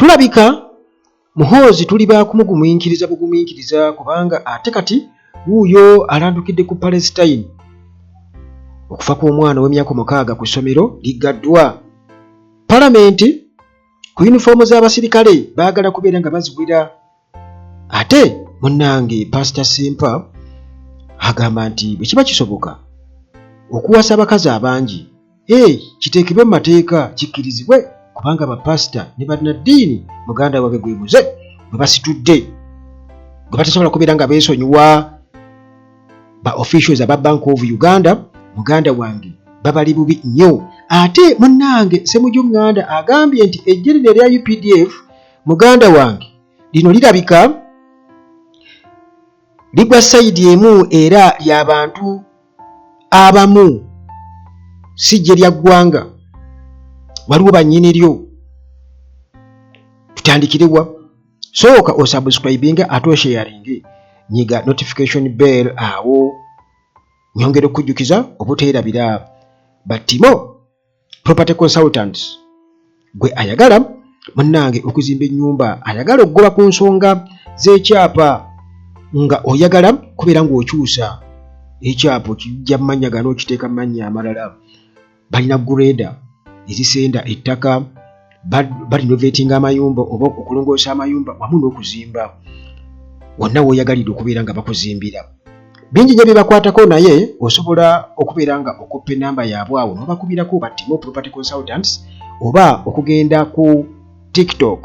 Tulabika Muhoozi tuli ba kumugumiikiriza bugumiikiriza kubanga ate kati wuuyo alandukidde ku Palestine. Okufa kw'omwana ow'emyaka 6 ku ssomero liggaddwa. Palamenti ku yunifoomu z'abasirikale baagala kubeera nga baziwera. Ate munnange Pasita Ssempa agamba nti bwe kiba kisoboka okuwasa abakazi abangi Hey, kiteekebwe mu mateeka kikkirizibwe kubanga bapasita ne bannaddiini muganda wange gwe muze gwe basitudde gwe batasobola kubeera nga beesonyiwa. Ba officials aba Bank of Uganda, muganda wange, babali bubi nnyo. Ate munnange Ssemuju Nganda agambye nti eggye lino erya UPDF, muganda wange, lino lirabika ligwa sayidi emu era lya bantu abamu, si ggye lya ggwanga, waliwo bannyini lyo. Tutandikirewa? Sooka osubscribinga ate osharinge, nyiga notification bell. Awo nyongera okukujjukiza obuteerabira Batimo Property Consultants. Gwe ayagala munnange okuzimba ennyumba, ayagala okugoba ku nsonga z'ekyapa, nga oyagala kubeera ng'okyusa ekyapa, okijja mu mannya gano okiteeka mu mannya amalala, balina grader ezisenda ettaka, barenovatinga amayumba oba okulongoosa amayumba wamu n'okuzimba wonna w'oyagalidde okubeera nga bakuzimbira. Bingi nnyo byebakwatako, naye osobola okubeera nga okoppa enamba yaabwe awo n'obakubirako, Batimo Property Consultants, oba okugenda ku TikTok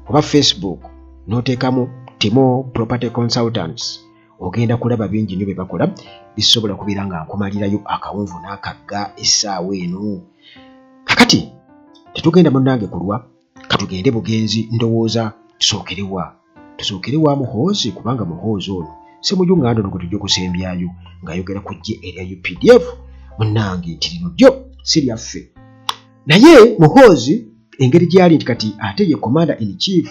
oba Facebook n'oteekamu Timo Property Consultants, ogenda kulaba bingi nnyo bye bakola. Bisobola kubeera nga nkumalirayo akawunvu n'akagga essaawa eno. Kakati tetugenda munnange kulwa, katugende bugenzi. Ndowooza tusookerewa? Tusookere wa Muhoozi, kubanga Muhoozi ono Ssemuju Nganda ono gwe tujja okusembyayo ng'ayogera ku ggye erya UPDF, munnange, nti lino ddyo si lyaffe. Naye Muhoozi engeri gyali nti kati ate ye commander in chief,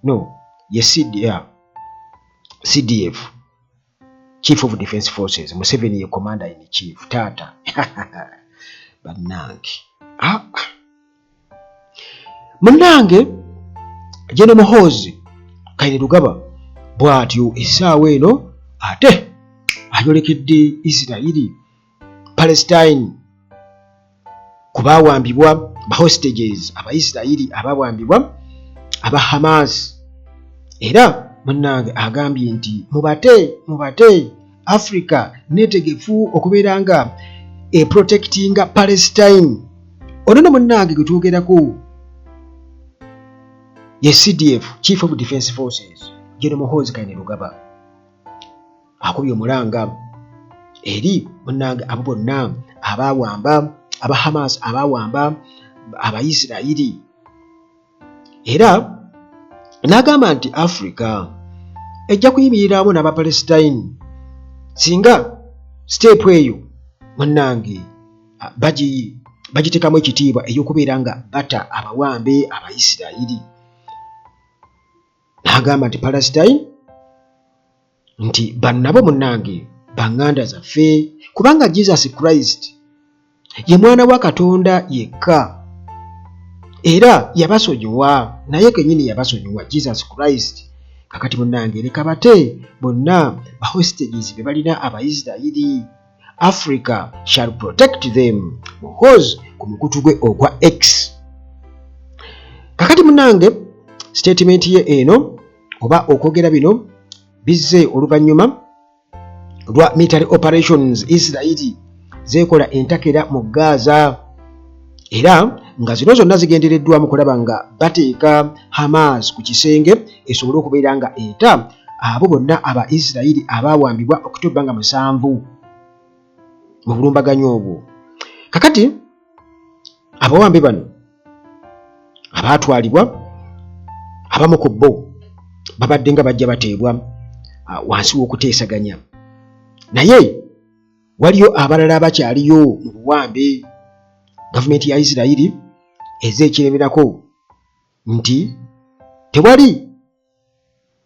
no, ye CDF, CDF, Chief of Defense Forces, Museveni ye commander in chief. Taata bannange, ah. Munnange General Muhoozi Kainerugaba bw'atyo essaawa eno ate ayolekedde Isirayiri, Palestine, ku baawambibwa, ba hostages Abaisirayiri abawambibwa aba Hamas. Era munnange agambye nti mubate, mubate, Africa netegefu okubeera nga eprotectinga Palestine. Ono no munnange gwe twogerako ye CDF, Chief of Defense Forces, General Muhoozi Kainerugaba, akubye omulanga eri munnange abo bonna abawamba, aba Hamas abawamba Abaisirayiri, era n'agamba nti Africa ejja kuyimiriramu n'Abapalestine singa step eyo munnange bagiteekamu ekitiibwa ey'okubeera nga bata abawambe Abaisirayiri. N'agamba nti Palestine nti bannabo munnange baŋŋanda zaffe, kubanga Jesus Christ ye mwana wa Katonda yekka era yabasonyiwa, naye kenyini yabasonyiwa Jesus Christ. Kakati munnange leka bate bonna ba hostages be balina Abaisirayiri, Africa shall protect them. Muhoozi ku mukutu gwe ogwa X. Kakati munnange statement ye eno oba okwogera bino bizze oluvannyuma lwa military operations Isirairi zeekola entakera mu Gaza, era nga zino zonna zigendereddwamu kulaba nga bateeka Hamas ku kisenge esobole okubeera nga eta abo bonna aba Isirayiri abaawambibwa Okitoba nga 7 mu bulumbaganyi obwo. Kakati abawambe bano abaatwalibwa, abamu ku bo babadde nga bajja bateebwa wansi w'okuteesaganya, naye waliyo abalala abakyaliyo mu buwambe. Gavumenti ya Isirayiri eze ekiremerako nti tewali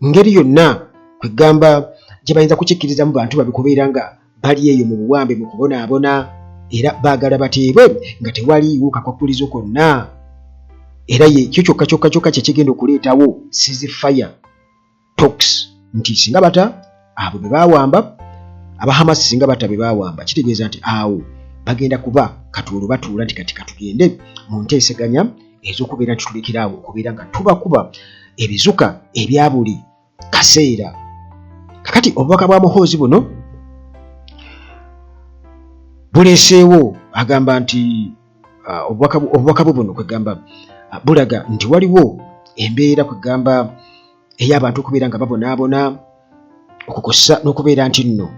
ngeri yonna kwegamba gye bayinza kukikkirizamu bantu babi kubeera nga bali eyo mu buwambe mu kubonaabona, era baagala bateebwe nga tewaliiwo kakwakkulizo konna. Era ye kyo kyokka kyokka kyokka kye kigenda okuleetawo ceasefire talks, nti singa bata abo be baawamba, aba Hamas singa bata be baawamba, kitegeeza nti awo bagenda kuba katuulu batuula nti kati katugende mu nteeseganya ez'okubeera nti tulekera awo okubeera nga tubakuba ebizuka ebya buli kaseera. Kakati obubaka bwa Muhoozi buno buleeseewo, agamba nti obubaka bwe buno kwegamba bulaga nti waliwo embeera kwegamba ey'abantu okubeera nga babonaabona okukosa n'okubeera nti nno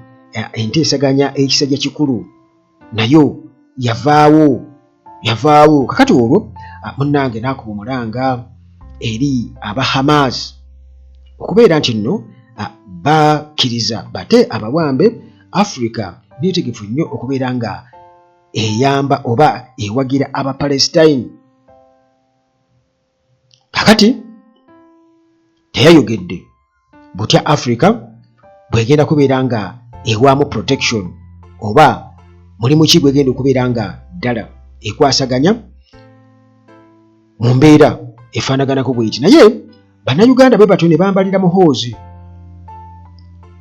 enteesaganya ekisajja kikulu nayo yavaawo yavaawo. Kakati olwo munnange n'akuba omulanga eri aba Hamas okubeera nti nno bakkiriza bate abawambe. Africa neetegefu nnyo okubeera nga eyamba oba ewagira aba Palestine. Kakati teyayogedde butya Africa bwegenda kubeera nga ewaamu protection oba mulimu ki gwegenda okubeera nga ddala ekwasaganya mu mbeera efaanaganako bweti. Naye Bannayuganda bwe batyo ne bambalira Muhoozi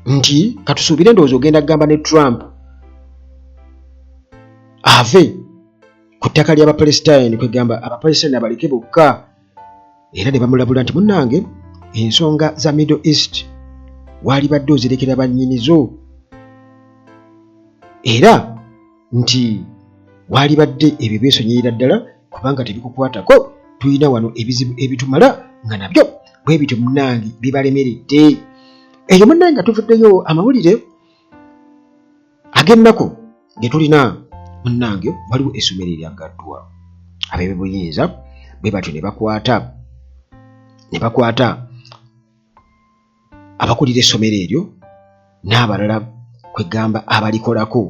nti katusuubire ndowooza ogenda kugamba ne Trump ave ku ttaka ly'Abapalestine, kwegamba Abapalestine abaleke bokka. Era ne bamulabula nti munnange, ensonga za Middle East waalibadde ozirekera bannyinizo, era nti waalibadde ebyo byesonyiyira ddala kubanga tebikukwatako, tulina wano ebizibu ebitumala nga nabyo bwe bityo munnange bibalemeredde. Eyo munnange nga tuvuddeyo, amawulire ag'ennaku ge tulina munnange, waliwo essomero eryaggaddwa ab'ebibuyinza bwe batyo ne bakwata abakulira essomero eryo n'abalala kwegamba abalikolako,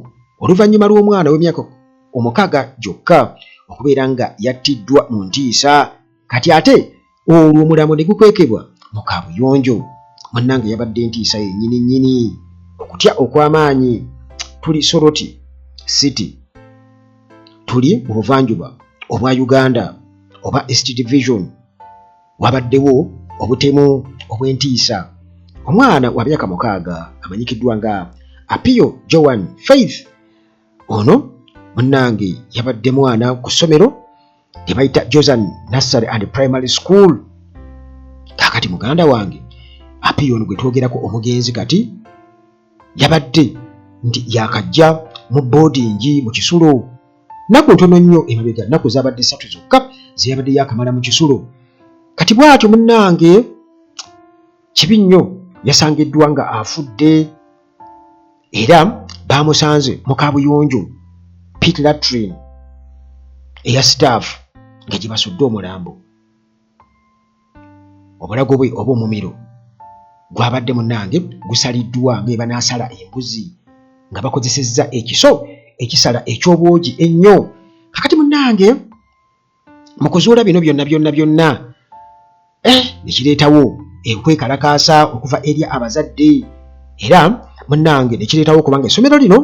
oluvannyuma lw'omwana w'emyaka 6 gyokka okubeera nga yattiddwa mu ntiisa, kati ate olwo omulambo ne gukwekebwa mu kaabuyonjo. Munnange, yabadde ntiisa yennyini nnyini, okutya okw'amaanyi. Tuli Soroti City, tuli mu buvanjuba obwa Uganda oba East Division. Wabaddewo obutemu obw'entiisa, omwana wa myaka 6 amanyikiddwa nga Apio Joan Faith. Ono munnange yabadde mwana ku ssomero lye bayita Josan Nursery and Primary School. Kaakati muganda wange Apio ono gwe twogerako, omugenzi kati yabadde nti yakajja mu boodingi mu kisulo nnaku ntono nnyo emabega, nnaku zabadde 3 zokka ze yabadde yakamala mu kisulo. Kati bw'atyo munnange kibi nnyo, yasangiddwa nga afudde, era baamusanze mu kaabuyonjo pit latrine eya staff nga gye basudde omulambo. Obulago bwe oba omumiro gwabadde munnange gusaliddwa nga ebanaasala embuzi nga bakozesezza ekiso ekisala eky'obwogi ennyo. Kakati munnange mu kuzuula bino byonna byonna byonna, nekireetawo okwekalakaasa okuva eri abazadde, era munnange nekireetawo kubanga essomero lino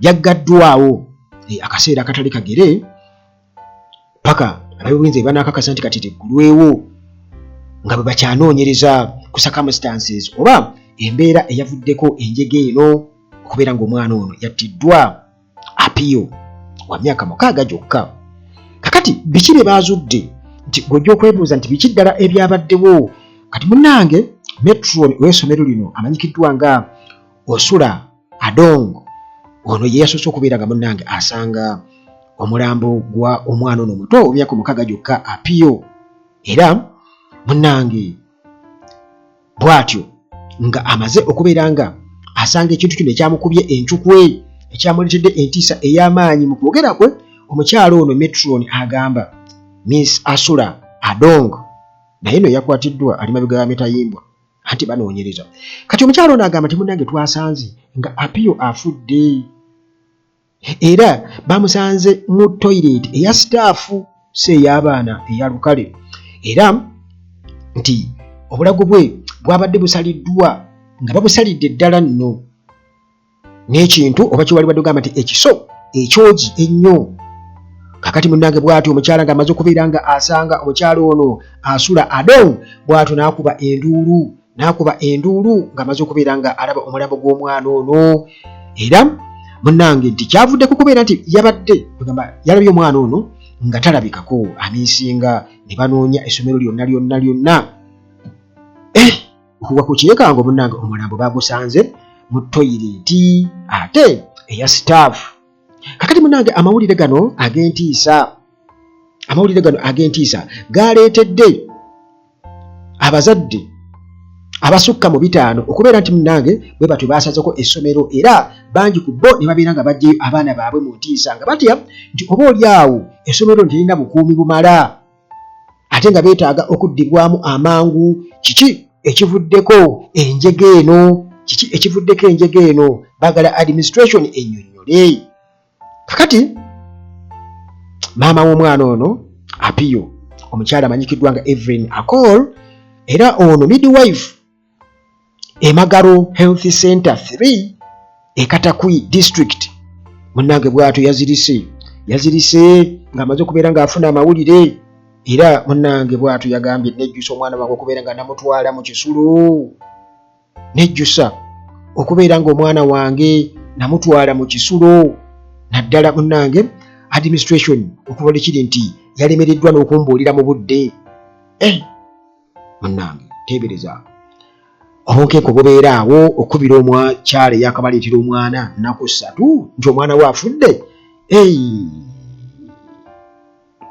lyaggaddwawo akaseera akatali kagere paka ab'obuyinza bwe banaakakasa nti kati liggulwewo, nga bwe bakyanoonyereza ku circumstances oba embeera eyavuddeko enjega eno okubeera ng'omwana ono yattiddwa, Apio wa myaka 6 gyokka. Kakati biki bye baazudde? Nti gw'ojja okwebuuza nti biki ddala ebyabaddewo. Kati munnange metron ow'essomero lino amanyikiddwa nga Osula Adong, ono ye yasoose okubeera nga munnange asanga omulambo gwa omwana ono omuto emyaka 6 gyokka Apio, era munnange bw'atyo nga amaze okubeera nga asanga ekintu kino ekyamukubye encukwe ekyamuleetedde entiisa ey'amaanyi. Mu kwogera kwe, omukyalo ono metron agamba Miss Asula Adong, naye no yakwatiddwa ali mabega ya mitayimbwa anti banoonyereza. Kati omukyalo ono agamba nti munnange twasanze nga Apio afudde, era bamusanze mu toilet eya sitaafu si ey'abaana eya lukale, era nti obulago bwe bwabadde busaliddwa nga babusalidde ddala nno n'ekintu oba kiwali badde ogamba nti ekiso ekyogi ennyo. Kakati munnange bw'atyo omukyala ng'amaze okubeera nga asanga omukyala ono asula Adong, bw'atyo n'akuba enduulu n'akuba enduulu ng'amaze okubeera nga alaba omulambo gw'omwana ono. Era munnange nti kyavudde ku kubeera nti yabadde kugamba yalabye omwana ono nga talabikako, amiisinga ne banoonya essomero lyonna lyonna lyonna. Eh, okugwa ku kyekango munnange omulambo bagusanze mu toyireeti ate eya sitaafu. Kakati munange amawulire gano ag'entiisa, amawulire gano ag'entiisa galeetedde abazadde abasukka mu 5 okubeera nti munange bwe batyo baasazeko essomero, era bangi ku bo ne babeera nga baggyeyo abaana baabwe mu ntiisa nga batya nti oba oli awo essomero nti lirina bukuumi bumala ate nga beetaaga okuddibwamu amangu. Kiki ekivuddeko enjega eno? Kiki ekivuddeko enjega eno? Baagala administration ennyonnyole. Kakati maama w'omwana ono Apiyo, omukyala amanyikiddwa nga Evelyn Akol, era ono midwife Emagaro Health Center 3 e Katakwi district, munnange bw'atyo yazirise yazirise ng'amaze okubeera ng'afuna amawulire. Era munnange bw'atyo yagambye, "Nejjusa omwana wange okubeera nga namutwala mu kisulo, nejjusa okubeera ng'omwana wange namutwala mu kisulo, naddala munnange administration okuva lwe kiri nti yalemereddwa n'okumbuulira mu budde." Eh, munnange teebereza obunkenke obubeera awo, okubira omukyala eyakabaleetera omwana nnaku 3 nti omwana we afudde.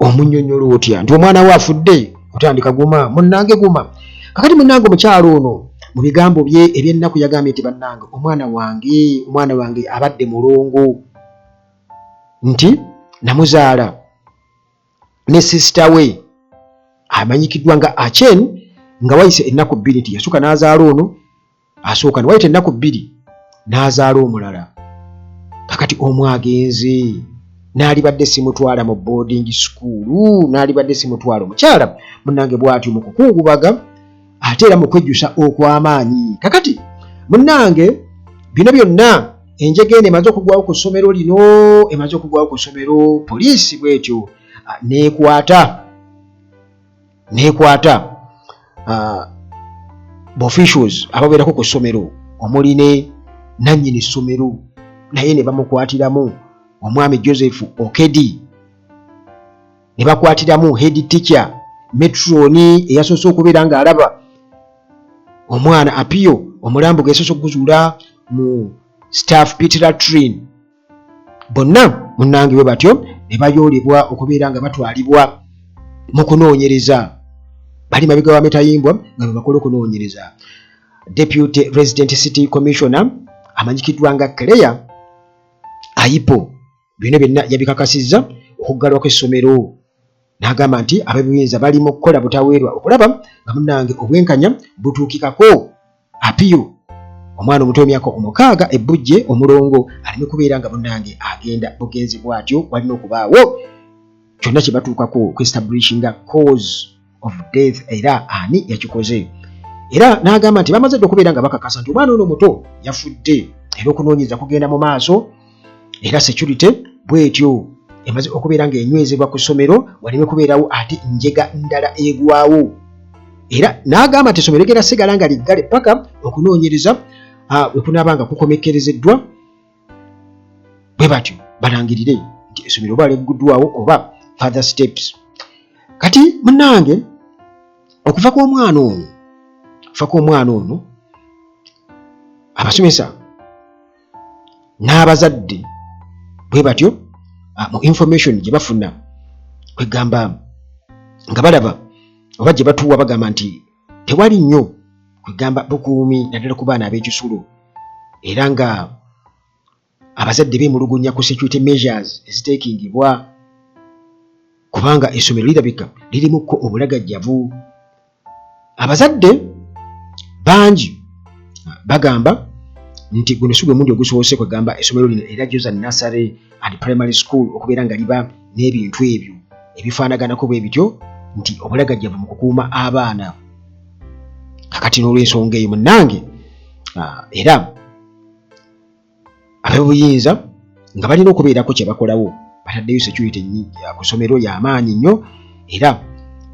Omunnyonnyola otya nti omwana we afudde? Otandika guma munnange, guma. Kakati munnange omukyala ono mu bigambo bye ebyennaku yagambye nti, "Bannange, omwana wange, omwana wange abadde mulongo, nti namuzaala ne sister we amanyikiddwa nga Achen nga wayise ennaku 2, nti yasooka n'azaala ono asooka, ne wayita ennaku 2 n'azaala omulala. Kakati omu agenze, n'alibadde simutwala mu boarding school, n'alibadde simutwala." Omukyala munnange bw'atyo mu kukungubaga ate era mu kwejjusa okw'amaanyi. Kakati munnange bino byonna, enjega eno emaze okugwawo ku ssomero lino, emaze okugwawo ku ssomero, poliisi bwetyo neekwata neekwata officials ababeerako ku ssomero, omuli ne nannyini ssomero, naye ne bamukwatiramu, omwami Joseph Okedi, ne bakwatiramu head teacher, matron eyasoose okubeera ng'alaba omwana Apiyo, omulambo gwe yasoose okuguzuula mu staff pit latrine. Bonna munnange bwe batyo ne bayoolebwa okubeera nga batwalibwa mu kunoonyereza, bali mabega wa mitayimbwa nga bwe bakola okunoonyereza. Deputy Resident City Commissioner amanyikiddwa nga Claire Ayipo byonna byonna yabikakasizza okuggalwa kw'essomero, n'agamba nti ab'ebuyinza bali mu kukola butaweerwa okulaba nga munnange obwenkanya butuukikako Apiyo, omwana omuto w'emyaka 6 ebbujje omulongo, aleme kubeera nga munnange agenda bugenzi bw'atyo. Walina okubaawo kyonna kye batuukako okuestablishinga cause of death era ani yakikoze. Era n'agamba nti bamaze dda okubeera nga bakakasa nti omwana ono omuto yafudde, era okunoonyereza kugenda mu maaso, era security bwetyo emaze okubeera ng'enywezebwa ku ssomero waleme kubeerawo ate njega ndala egwawo. Era n'agamba nti essomero ligenda sigala nga liggale paka okunoonyereza bwe kunaaba nga kukomekkerezeddwa, bwe batyo balangirire nti essomero oba ligguddwawo oba further steps. Kati munnange okuva kw'omwana ono, okuva kw'omwana ono, abasomesa n'abazadde bwe batyo mu information gye bafuna, kwegamba nga balaba oba gye batuwa, bagamba nti tewali nnyo kwegamba bukuumi naddala ku baana ab'ekisulo, era nga abazadde beemulugunya ku security measures eziteekingibwa, kubanga essomero lirabika lirimukko obulagajjavu. Abazadde bangi bagamba nti guno si gwe mundi ogusoose kwegamba essomero lino era Joza Nursery and Primary School okubeera nga liba n'ebintu ebyo ebifaanaganako bwe bityo, nti obulagajjavu mu kukuuma abaana. Kakati n'olwensonga eyo munnange, era ab'obuyinza nga balina okubeerako kye bakolawo, balina. Bataddeyo security ku ssomero y'amaanyi nnyo, era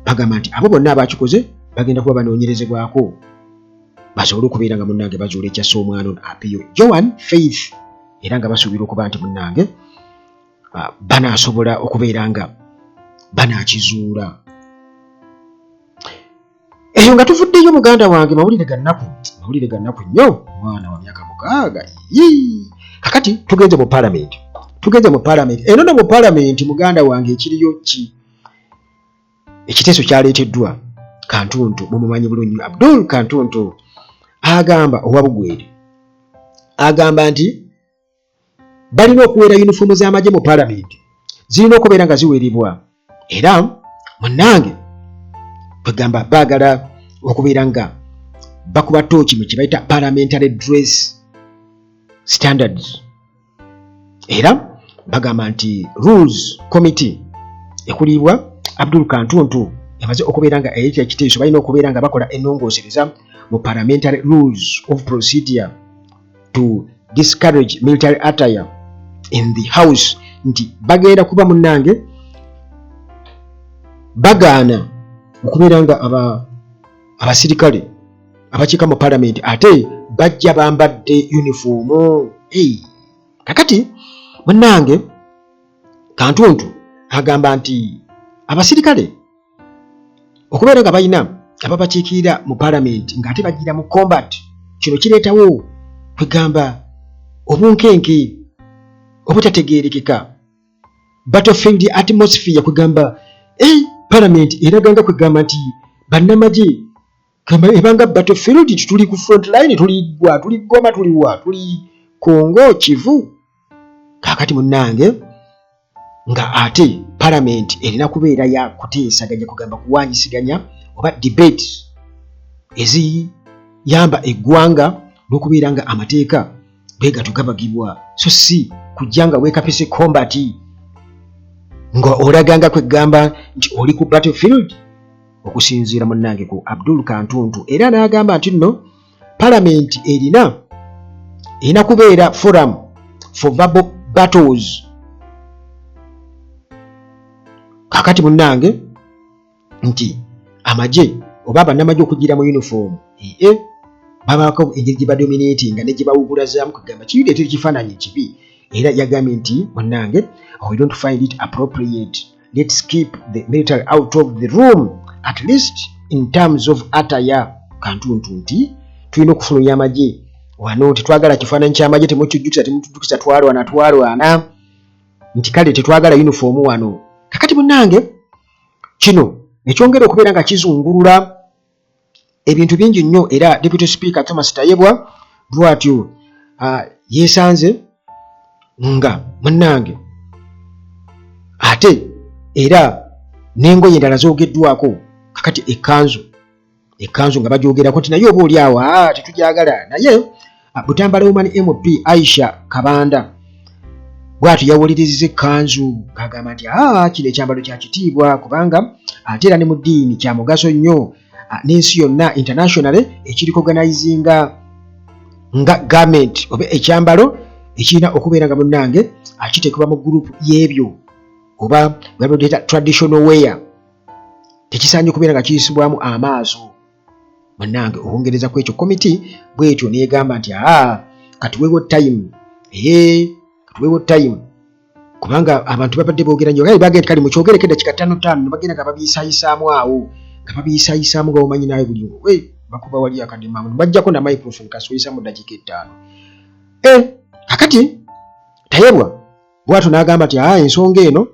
bagamba nti abo bonna abakikoze bagenda kuba banoonyerezebwako basobole okubeera nga munnange bazuula ekyasse omwana ono Apiyo Joan Faith, era nga basuubira okuba nti munnange banaasobola okubeera nga banaakizuula. Eyo nga tuvuddeyo muganda wange, mawulire ga nnaku, mawulire ga nnaku nnyo. Omwana wa myaka 6. Kakati tugenze mu palamenti, tugenze mu palamenti eno. No mu palamenti muganda wange ekiriyo ki? Ekiteeso kyaleeteddwa Kantuntu, mumumanyi bulungi nnyo Abdul Kantuntu, agamba owa Bugweri, agamba nti balina okuweera yunifoomu z'amagye mu palamenti, zirina okubeera nga ziwerebwa. Era munnange kwegamba baagala okubeera nga bakuba tooki mu kye bayita parliamentary dress standards, era bagamba nti rules committee ekulirwa Abdul Kantuntu emaze okubeera nga eyita ekiteeso, balina okubeera nga bakola ennongoosereza mu parliamentary rules of procedure to discourage military attire in the house, nti bagenda kuba munnange bagaana okubeera nga abasirikale abakiika mu palamenti ate bajja bambadde yunifoomu. Hey, kakati munnange Kantuntu agamba nti abasirikale okubeera nga balina ababakiikirira mu palamenti ng'ate bagira mu combat, kino kireetawo kwegamba obunkenke obutategeerekeka, battlefield atmosphere, kwegamba palamenti eraganga kwegamba nti bannamagye ebanga battlefield, tuli ku front line, tuli gwa, tuli Goma, tuli wa, tuli Kongo Kivu. Kaakati munnange nga ate palamenti erina kubeera ya kuteesaganya, kugamba kuwanyisiganya oba debate eziyamba eggwanga n'okubeera nga amateeka bwe gato gabagibwa, so si kujja nga weekapise combat nga olaganga kwegamba nti oli ku battlefield. Okusinziira munnange ku Abdul Kantuntu, era n'agamba nti nno palamenti erina kubeera forum for verbal battles. Kakati munnange nti amagye oba bannamagye okugira mu uniform ee babaako engeri gye badominatinga ne gye bawugulazaamu, kugamba kireetera ekifaananyi ekibi. Era yagambye nti munnange, we don't find it appropriate, let's keep the military out of the room, at least in terms of attire. Kantuntu nti tulina okufulumya amagye wano, tetwagala kifaananyi ky'amagye, temukijjukiza, temutujjukiza twalwana, twalwana, nti kale tetwagala uniform wano. Kakati munnange kino ekyongera okubeera nga kizungulula ebintu bingi nnyo, era Deputy Speaker Thomas Tayebwa bwatyo yeesanze nga munnange ate era n'engoye endala zoogeddwako. Kakati ekkanzu nga bagyogerako nti naye oba oli awo tetugyagala, naye Butambala Woman MP Aisha Kabanda bw'atyo yawulirizza ekkanzu ng'agamba nti kino ekyambalo kya kitiibwa, kubanga ate era ne mu ddiini kya mugaso nnyo, n'ensi yonna internationally ekirecognizinga nga garment oba ekyambalo ekirina okubeera nga munnange akiteekebwa mu gurupu y'ebyo oba babiyita traditional wear, tekisaanye okubeera nga kiyisibwamu amaaso. Munnange okwongereza ku ekyo, komiti bwetyo neegamba nti katuweewo time, ee katuweewo time, kubanga abantu babadde boogera nnyo. Kale bagenda kale mukyogereko eddakiika ttaano ttaano, ne bagenda nga babiyisaayisaamu awo, nga babiyisaayisaamu, nga omanyi naawe buli we bakuba wali akademamu bajjako na microphone kasooyisa mu ddakiika 5. Kakati Tayebwa bwatyo n'agamba nti ensonga eno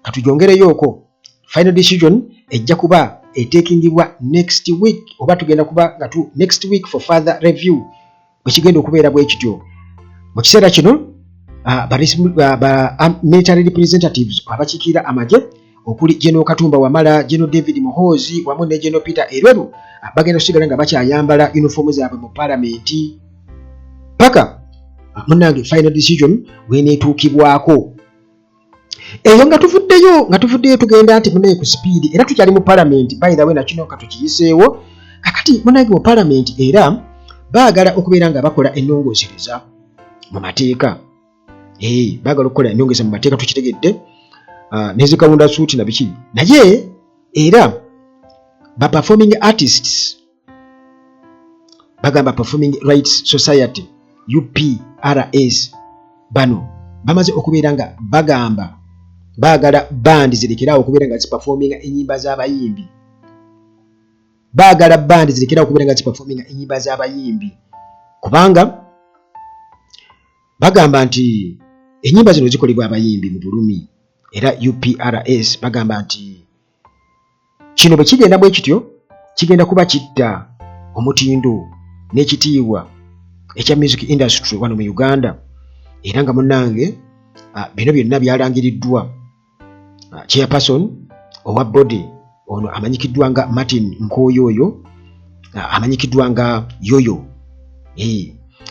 katugyongereyooko, final decision ejja kuba etekingibwa next week, oba tugenda kuba nga tu next week for further review. Bwe kigenda okubeera bwe kityo, mu kiseera kino ba military representatives abakiikirira amagye okuli General Katumba Wamala, General David Muhoozi wamu ne General Peter Elwelu bagenda kusigala nga bakyayambala uniform zaabwe mu palamenti paka munnange final decision bweneetuukibwako. Eyo nga tuvuddeyo tugenda nti munaye ku speed, era tukyali mu palamenti. By the way, nakino katukiyiseewo. Kakati munange mu palamenti era baagala okubeera nga bakola ennongoosereza mu mateeka. Baagala okukola enyongeza mu mateeka tukitegedde, nezikawunda suuti na biki, naye era ba performing artists bagamba Performing Rights Society UPRS bano bamaze okubeera nga bagamba baagala bandi zirekerawo okubeera nga ziperforminga ennyimba z'abayimbi. Baagala bandi zirekerawo okubeera nga ziperforminga ennyimba z'abayimbi kubanga bagamba nti ennyimba zino zikolebwa abayimbi mu bulumi. Era UPRS bagamba nti kino bwe kigenda bwe kityo kigenda kuba kitta omutindo n'ekitiibwa ekya music industry wano mu Uganda. Era nga munnange bino byonna byalangiriddwa chairperson owa body ono amanyikiddwa nga Martin Nkoyoyo, amanyikiddwa nga Yoyo,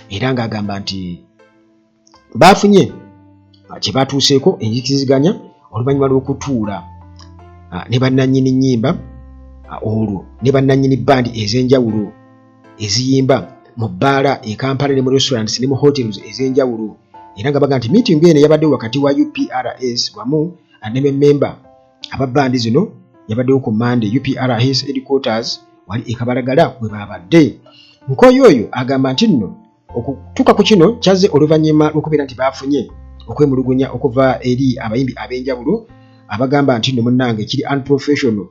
era ng'agamba nti baafunye kye batuuseeko enzikiriziganya oluvannyuma lw'okutuula ne bannannyini nnyimba olwo ne bannannyini bbandi ez'enjawulo eziyimba mu bbaala e Kampala ne mu restaurants ne mu hotels ez'enjawulo. Era nga bagamba nti meeting eno yabaddewo wakati wa UPRS wamu ne bamemba aba bbandi zino yabaddewo ku Monday UPRS headquarters wali e Kabalagala we baabadde. Nkoyoyo agamba nti nno okutuuka ku kino kyazze oluvannyuma lw'okubeera nti baafunye okwemulugunya okuva eri abayimbi ab'enjawulo abagamba nti nno munnange kiri unprofessional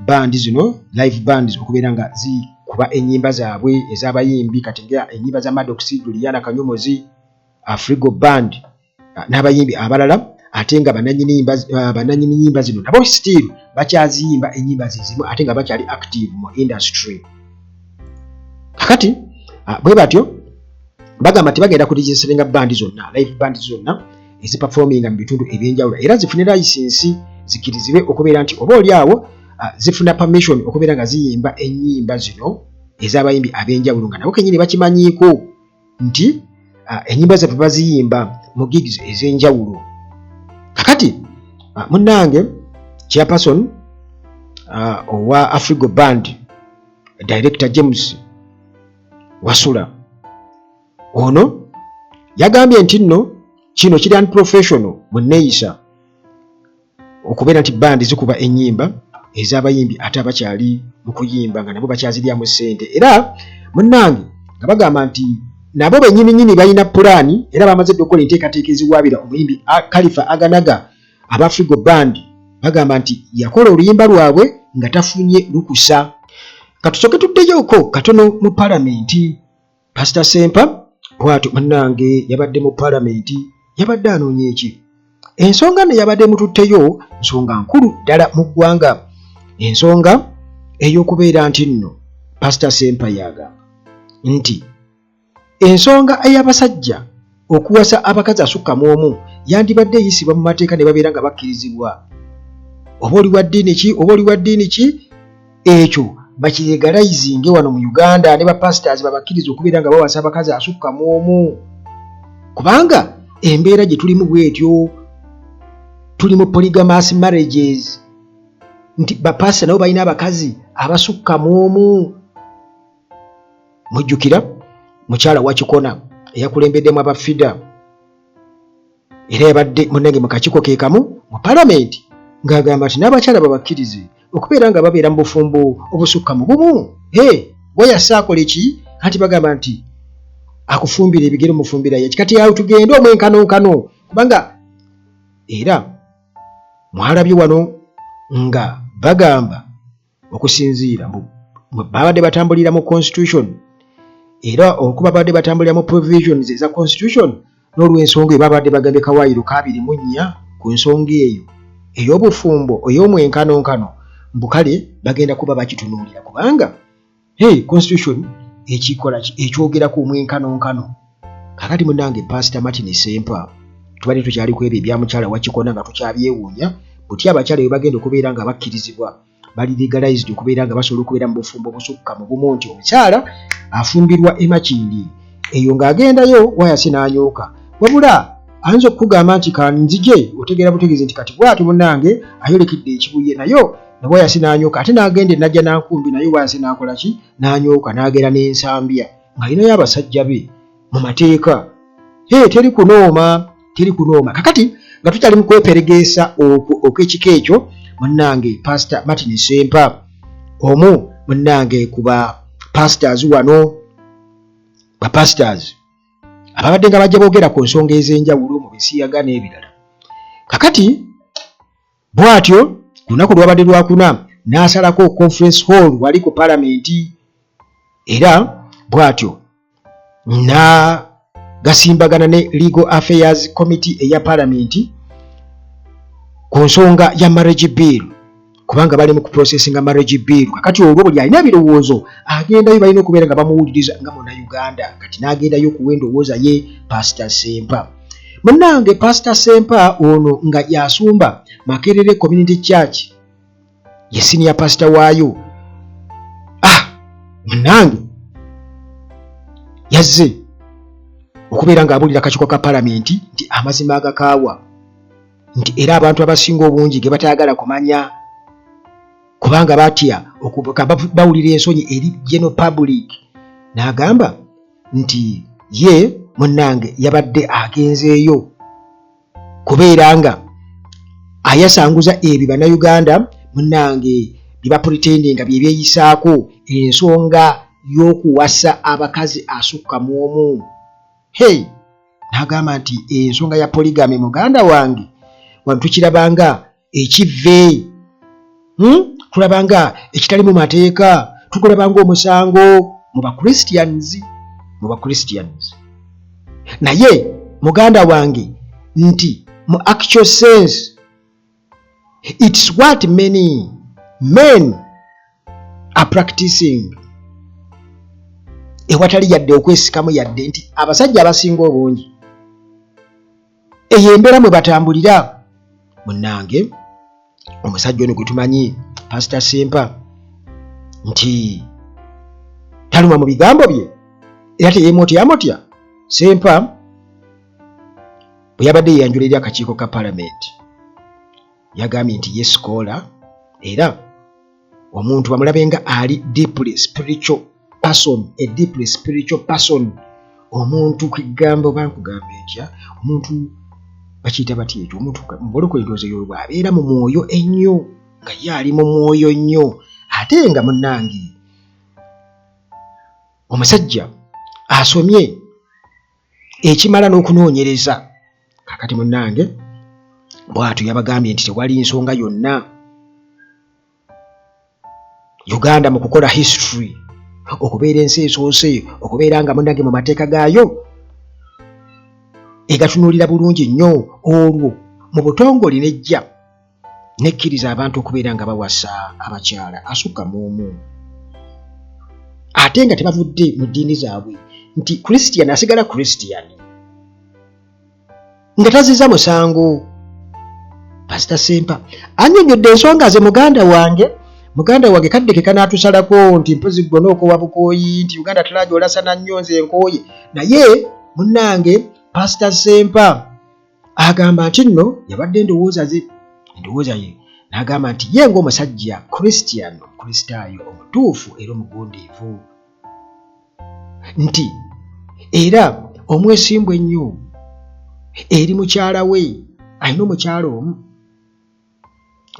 band zino, live bands, okubeera nga zikuba ennyimba zaabwe ez'abayimbi kati nga ennyimba za Maddox, Juliana Kanyomozi, Afrigo Band n'abayimbi abalala, ate nga bannannyini nnyimba zino nabo still bakyaziyimba ennyimba ze zimu ate nga bakyali active mu industry. Kakati bwe batyo bagamba nti bagenda kuregisteringa bandi zonna, live band zonna eziperforminga mu bitundu ebyenjawulo, era zifune license zikkirizibwe okubeera nti oba oli awo zifuna permission okubeera nga ziyimba ennyimba zino ez'abayimbi ab'enjawulo nga nabo kennyini bakimanyiiko nti ennyimba zaffe baziyimba mu gigs ez'enjawulo. Kakati munnange chairperson owa Afrigo Band, Director James Wasula, ono yagambye nti nno kino kiri unprofessional mu nneeyisa okubeera nti bandi zikuba ennyimba ez'abayimbi ate abakyali mu kuyimba nga nabo bakyaziryamu ssente. Era munnange nga bagamba nti nabo bennyini nnyini balina pulaani era bamaze dda okukola enteekateeka eziwaabira omuyimbi Khalifa Aganaga. Aba Afrigo Band bagamba nti yakola oluyimba lwabwe nga tafunye lukusa. Katusooke tuddeyoko katono mu palamenti. Pasita Sempa bw'atyo munnange yabadde mu palamenti, yabadde anoonya eki? Ensonga nno yabadde mututteyo nsonga nkulu ddala mu ggwanga, ensonga ey'okubeera nti nno Pasita Sempa yagamba nti ensonga ey'abasajja okuwasa abakazi asukka mu omu yandibadde eyisibwa mu mateeka ne babeera nga bakkirizibwa. Oba oli wa ddiini ki, oba oli wa ddiini ki, ekyo bakiregalizinge wano mu Uganda ne bapasitaazi babakkiriza okubeera nga bawasa abakazi asukka mu omu, kubanga embeera gye tulimu bwetyo, tuli mu polygamous marriages, nti bapasita nabo balina abakazi abasukka mu omu. Mujjukira mukyala Wakikona eyakulembeddemu aba FIDA, era yabadde munnange mu kakiiko ke kamu mu palamenti ng'agamba nti n'abakyala babakkirize okubeera nga babeera mu bufumbo obusukka mu bumu. He wayase akole ki? Anti bagamba nti akufumbira ebigere omufumbira yaki. Kati awo tugende omwenkanonkano, kubanga era mwalabye wano nga bagamba okusinziira mbu babadde batambulira mu constitution, era okuba babadde batambulira mu provisions eza constitution, n'olw'ensonga eyo babadde bagambye kawaayiro ka 24 ku nsonga eyo ey'obufumbo ey'omwenkanonkano, mbu kale bagenda kuba bakitunuulira kubanga hey, constitution ekikola ekyogerako omwenkanonkano. Kakati munange Pastor Martin Sempa, tubadde tukyali ku ebyo ebya mukyala Wakikona nga tukyabyewuunya butya abakyala bwe bagenda okubeera nga bakkirizibwa, bali legalized okubeera nga basobola okubeera mu bufumbo busukka mu bumu, nti omukyala afumbirwa emakindi eyo ng'agendayo wayasi n'anyooka, wabula ayinza okukugamba nti kanzije, otegeera butegeezi nti kati bw'atyo munnange ayolekedde ekibuye, nayo ne wayasi n'anyooka, ate n'agenda enajja nankumbi naye wayasi n'akola ki, n'anyooka, n'agera n'ensambya ng'alinayo abasajja be mu mateeka. Hey, teri kunooma. Teri kunooma. Kakati nga tukyali mu kweperegeesa okwo okw'ekika ekyo, munnange Pastor Martin Ssempa, omu munnange ku ba pastors wano, ba pastors ababadde nga bajja boogera ku nsonga ez'enjawulo mu bisiyaga n'ebirala, kakati bw'atyo ku lunaku lwabadde lwakuna n'asalako conference hall wali ku palamenti, era bw'atyo n'agasimbagana ne Legal Affairs Committee eya palamenti ku nsonga ya marriage bill, kubanga bali mu kuprocessinga marriage bill. Kakati olwo buli alina ebirowoozo agendayo, balina okubeera nga bamuwuliriza nga Munnayuganda. Kati n'agendayo okuwa endowooza ye Pasita Sempa. Munnange Pasita Sempa ono nga yasumba Makerere Community Church, ye senior pasita waayo. Ah, munnange yazze okubeera ng'abuulira akakiiko ka palamenti nti amazima agakaawa, nti era abantu abasinga obungi ge batayagala kumanya kubanga batya, bawulira ensonyi eri general public. N'agamba nti ye munnange yabadde agenzeeyo kubeera nga ayasanguza ebyo Bannayuganda munnange bye bapuritendinga bye byeyisaako, ensonga y'okuwasa abakazi asukka mu omu. Hey, n'agamba nti ensonga ya polygamy, muganda wange, wano tukirabanga ekivve, Tulaba nga ekitali mu mateeka, tukulaba ng'omusango mu Bachristians, mu Bachristians. Naye muganda wange nti mu actual sense it's what many men are practicing, ewatali yadde okwesikamu yadde, nti abasajja abasinga obungi eyo embeera mwe batambulira. Munnange omusajja ono gwe tumanyi Pasita Sempa nti taluma mu bigambo bye era teyeemotyamotya, Sempa bwe yabadde yeyanjula eri akakiiko ka palamenti yagambye nti ye scholar, era omuntu bamulabe nga ali deeply spiritual person, a deeply spiritual person. Omuntu kwegamba, oba nkugamba entya, omuntu bakiyita batya ekyo, omuntu mubalokole ndowooza eyo bw'abeera mu mwoyo ennyo, nga ye ali mu mwoyo nnyo, ate nga munnange omusajja asomye ekimala n'okunoonyereza. Kakati munnange bw'atyo yabagambye nti tewali nsonga yonna Uganda mu kukola history okubeera ensi esoose okubeera nga munnange mu mateeka gaayo egatunuulira bulungi nnyo, olwo mu butongole nejja nekkiriza abantu okubeera nga bawasa abakyala asukka mu omu ate nga tebavudde mu ddiini zaabwe, nti Christian asigala Christian nga taziza musango. Pasita Sempa annyonnyodde ensonga ze. Muganda wange, muganda wange, kadde ke kanaatusalako nti mpozi ggwe n'okowa bukooyi nti Uganda tulaja olasana nnyo, nze nkooye. Naye munnange Pasita Sempa agamba nti nno yabadde endowooza ze, endowooza ye, n'agamba nti ye ng'omusajja Christian, Omukristaayo omutuufu era omugundiivu, nti era omwesimbu ennyo eri mukyala we, alina omukyala omu,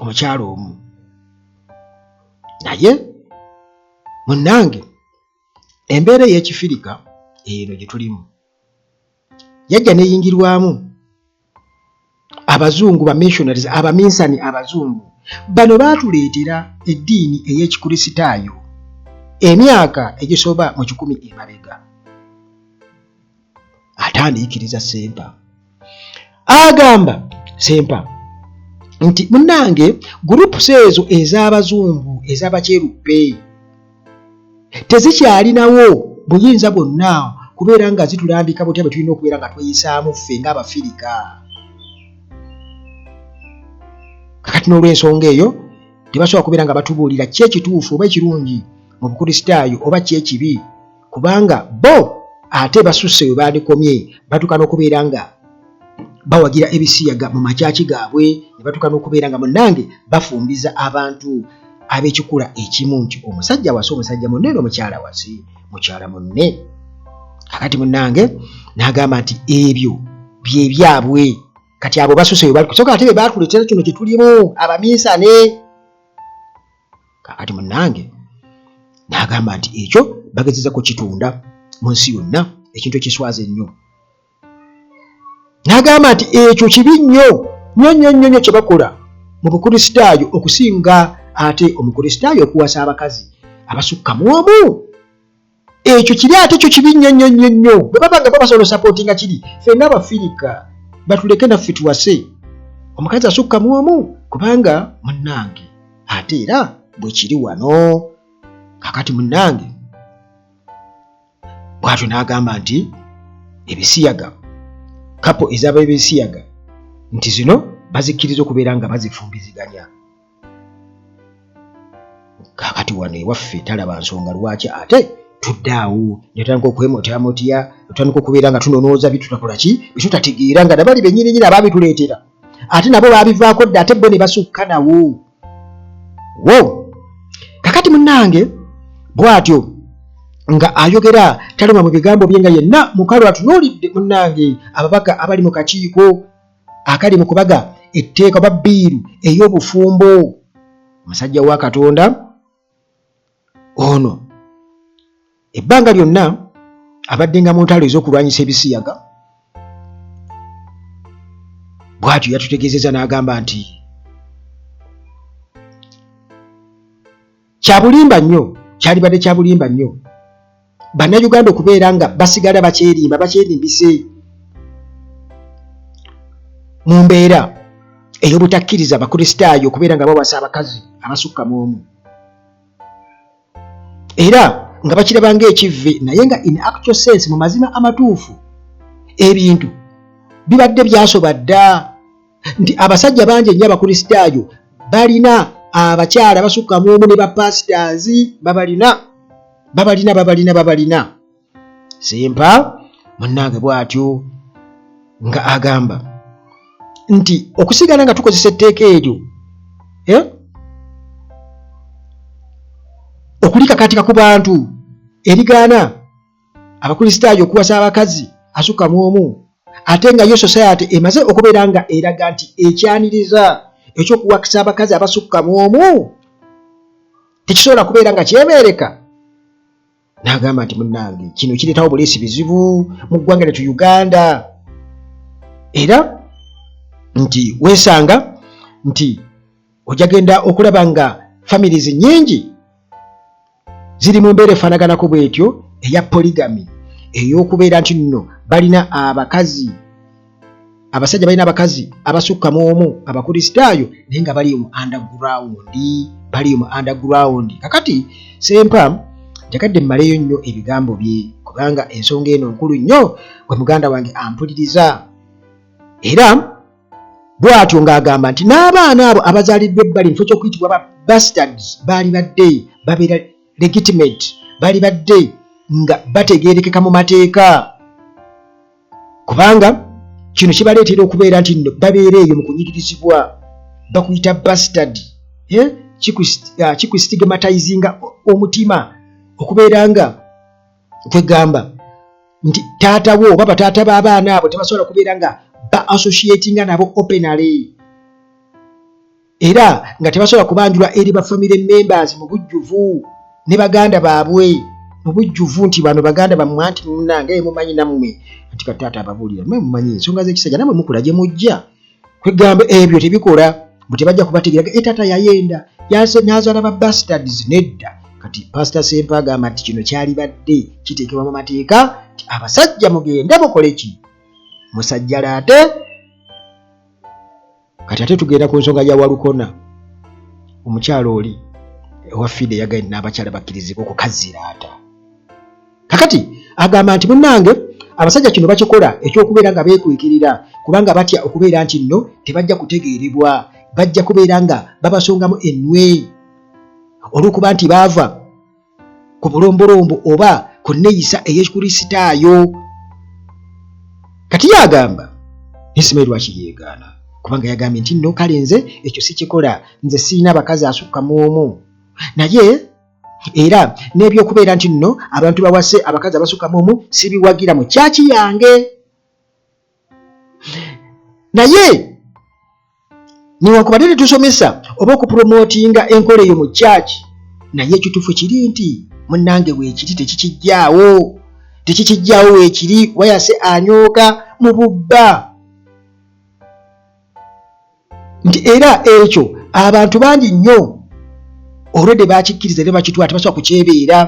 omukyala omu. Naye munnange embeera ey'ekifirika eno gye tulimu yajja neyingirwamu abazungu, ba missionaries, abaminsani abazungu. Bano baatuleetera eddiini ey'Ekikulisitaayo emyaka egisoba mu 100 emabega. Atandiikiriza Sempa, agamba Sempa nti munnange groups ezo ez'abazungu ez'abakyeruppe tezikyalinawo buyinza bwonna kubeera nga zitulambika butya bwe tulina okubeera nga tweyisaamu ffe ng'Abafirika. Kakati n'olw'ensonga eyo tebasobola kubeera nga batubuulira ki ekituufu oba ekirungi mu Bukristaayo oba ki ekibi, kubanga bo ate basusse we bandikomye, batuuka n'okubeera nga bawagira ebisiyaga mu makyaki gaabwe, ne batuuka n'okubeera nga munnange bafumbiza abantu ab'ekikula ekimu, nti omusajja awase omusajja munne n'omukyala awase mukyala munne. Kakati munnange n'agamba nti ebyo Bye byabwe. Kati abo basuse we bali soka, ate be batuleetera kino kye tulimu abaminsane. Kakati munnange n'agamba nti ekyo bagezeza kukitunda mu nsi yonna, ekintu ekiswaza ennyo. N'agamba nti ekyo kibi nnyo nnyo nnyo nnyo nnyo kye bakola mu Bukristaayo, okusinga ate Omukristaayo okuwasa abakazi abasukka mu omu. Ekyo kiri ate kyo kibi nnyo nnyo nnyo nnyo. Bwe baba nga babasobola osapootinga kiri, ffenna Abafirika batuleke naffe tuwase omukazi asukka mu omu, kubanga munnange ate era bwe kiri wano. Kakati munnange bw'atyo n'agamba nti ebisiyaga, kapo ezaba ebisiyaga, nti zino bazikkiriza okubeera nga bazifumbiziganya. Kakati wano ewaffe talaba nsonga lwaki ate tudde awo netandika okwemotyamotiya, otandika okubeera nga tunonooza bitutakola ki bitutategeera, nga nabali benyininyini ababituleetera ate nabo babivaako dda, ate bo ne basukka nawo wo. Kakati munnange bw'atyo nga ayogera taluma mu bigambo bye, nga yenna mukalu atunuulidde munnange ababaka abali mu kakiiko akali mu kubaga etteeka oba bbiiru ey'obufumbo. Omusajja wa Katonda ono ebbanga lyonna abaddenga mu ntalo ez'okulwanyisa ebisiyaga, bw'atyo yatutegeezezza n'agamba nti kyabulimba nnyo, kyalibadde kyabulimba nnyo Bannayuganda okubeera nga basigala bakyerimba bakyerimbise mu mbeera ey'obutakkiriza Abakristaayo okubeera nga bawasa abakazi abasukka mu omu, era nga bakiraba ng'ekivve, naye nga in actual sense, mu mazima amatuufu, ebintu bibadde byasoba dda nti abasajja bangi ennyo Abakristaayo balina abakyala basukka mu omu, ne bapasitaazi babalina, babalina, babalina, babalina. Sempa munnange bw'atyo nga agamba nti okusigala nga tukozesa etteeka eryo, eh? okulikakatika ku bantu erigaana Abakristaayo okuwasa abakazi asukka mu omu, ate nga yo society emaze okubeera nga eraga nti ekyaniriza ekyokuwakisa abakazi abasukka mu omu tekisobola kubeera nga kyebeereka. N'agamba nti munnange kino kireetawo buleesi bizibu mu ggwanga lyattu Uganda, era nti weesanga nti ojagenda okulaba nga families nyingi ziri mu mbeera efaanaganako bwetyo eya polygamy, ey'okubeera nti nno balina abakazi, abasajja balina abakazi abasukka mu omu Abakristaayo, naye nga bali mu underground, bali mu underground. Kakati Sempa njagadde mmaleyo nnyo ebigambo bye, kubanga ensonga eno nkulu nnyo gwe muganda wange ampuliriza. Era bw'atyo ng'agamba nti n'abaana abo abazaaliddwa ebbali, mu kifo ky'okuyitibwa ba bastards, baali badde babeera legitimate, baali badde nga bategeerekeka mu mateeka, kubanga kino kibaleetera okubeera nti nno babeera eyo mu kunyigirizibwa, bakuyita bastard, eh? Kikustigmatizinga omutima okubeera nga kwegamba nti taata wo oba bataata b'abaana abo tebasobola kubeera nga ba associatinga nabo openly, era nga tebasobola kubanjula eri ba family members mu bujjuvu ne baganda baabwe mu bujjuvu nti bano baganda bammwe, anti munange mumanyi nammwe nti kataata ababuulira mwe mumanyi ensonga z'ekisajja, nammwe mukula gye mujja. Kwegamba ebyo tebikola mbu tebajja kubategeera, e taata yayenda n'azaala ba bastards. Nedda. Kati Pastor Sempa agamba nti kino kyalibadde kiteekebwa mu mateeka nti abasajja mugende mukole ki, musajjala. Ate kati ate tugenda ku nsonga ya Walukona, omukyalo oli owa FIDE yagambye n'abakyala bakkirizibwa okukaziraata. Kakati agamba nti munnange abasajja kino bakikola ekyokubeera nga beekwekerera, kubanga batya okubeera nti nno tebajja kutegeerebwa, bajja kubeera nga babasongamu ennwe olw'okuba nti baava ku bulombolombo oba ku nneeyisa ey'Ekikristaayo. Kati ye agamba nsimanyi lwaki yeegaana, kubanga yagambye nti nno kale nze ekyo sikikola, nze sirina bakazi asukka mu omu, naye era n'ebyokubeera nti nno abantu bawase abakazi abasukka mu omu sibiwagira mu kyaki yange. Naye newankubadde tetusomesa oba okupromotinga enkola eyo mu kyaki, naye ekituufu kiri nti munnange weekiri, tekikijjaawo, tekikijjaawo, weekiri wayase anyooka mu bubba. Nti era ekyo abantu bangi nnyo olwedde bakikkiriza era bakitwala, tebasobola kukyebeera.